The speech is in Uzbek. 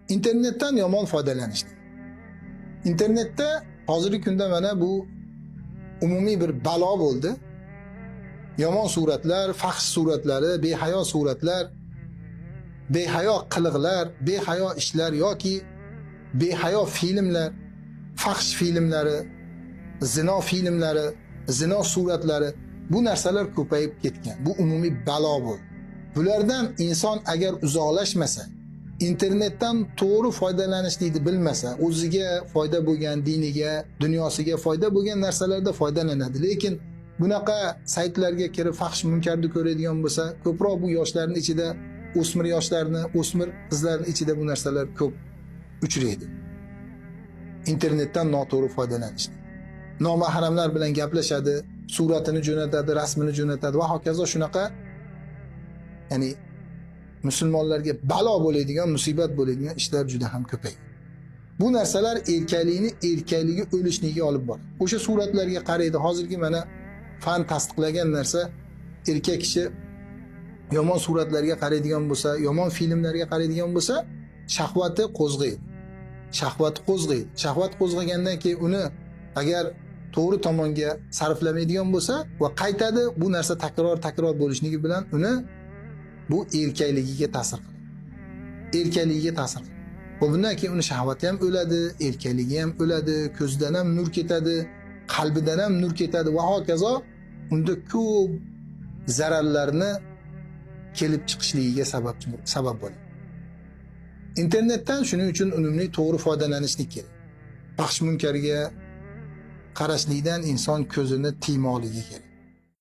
Internetdan yomon foydalanishdi. Internetda hozirgi kunda mana bu umumiy bir balo bo'ldi. Yomon suratlar, fahsh suratlari, behayo suratlar, behayo qiliqlar, behayo ishlar yoki behayo filmlar, fahsh filmlari, zino filmlari, zino suratlari, bu narsalar ko'payib ketgan. Bu umumiy balo bo'ldi. Bulardan inson agar uzoqlashmasa, internetdan to'g'ri foydalanishlikni bilmasa, o'ziga foyda bo'lgan, diniga, dunyosiga foyda bo'lgan narsalarda foydalanadi. Lekin bunaqa saytlarga kirib fahsh munkarni ko'radigan bo'lsa, ko'proq bu yoshlarning ichida, o'smir yoshlarni, o'smir qizlarning ichida bu narsalar ko'p uchraydi. Internetdan noto'g'ri foydalanish. Nomahramlar bilan gaplashadi, suratini jo'natadi, rasmini jo'natadi va hokazo, shunaqa, ya'ni musulmonlarga balo bo'ladigan, musibat bo'ladigan ishlar juda ham ko'paydi. Bu narsalar erkaklikni erkakligi o'lishligiga olib boradi. O'sha suratlarga qaraydi. Hozirgi mana fan tasdiqlagan narsa, erkak kishi yomon suratlarga qaraydigan bo'lsa, yomon filmlarga qaraydigan bo'lsa, shahvati qo'zg'aydi. Shahvat qo'zg'aydi. Shahvat qo'zg'agandan keyin uni agar to'g'ri tomonga sarflamaydigan bo'lsa va qaytadi, bu narsa takror takror bo'lishligi bilan uni bu erkakligiga ta'sir qiladi. Erkakligiga ta'sir qiladi. Va bundan keyin uni shahvati ham o'ladi, erkakligi ham o'ladi, ko'zidan ham nur ketadi, qalbidan ham nur ketadi va hokazo, unda ko'p zararlarni kelib chiqishligiga sabab bo'ladi. Internetdan shuning uchun unumli, to'g'ri foydalanishlik kerak. Fahsh munkarga qarashlikdan inson ko'zini tiymoqligi kerak.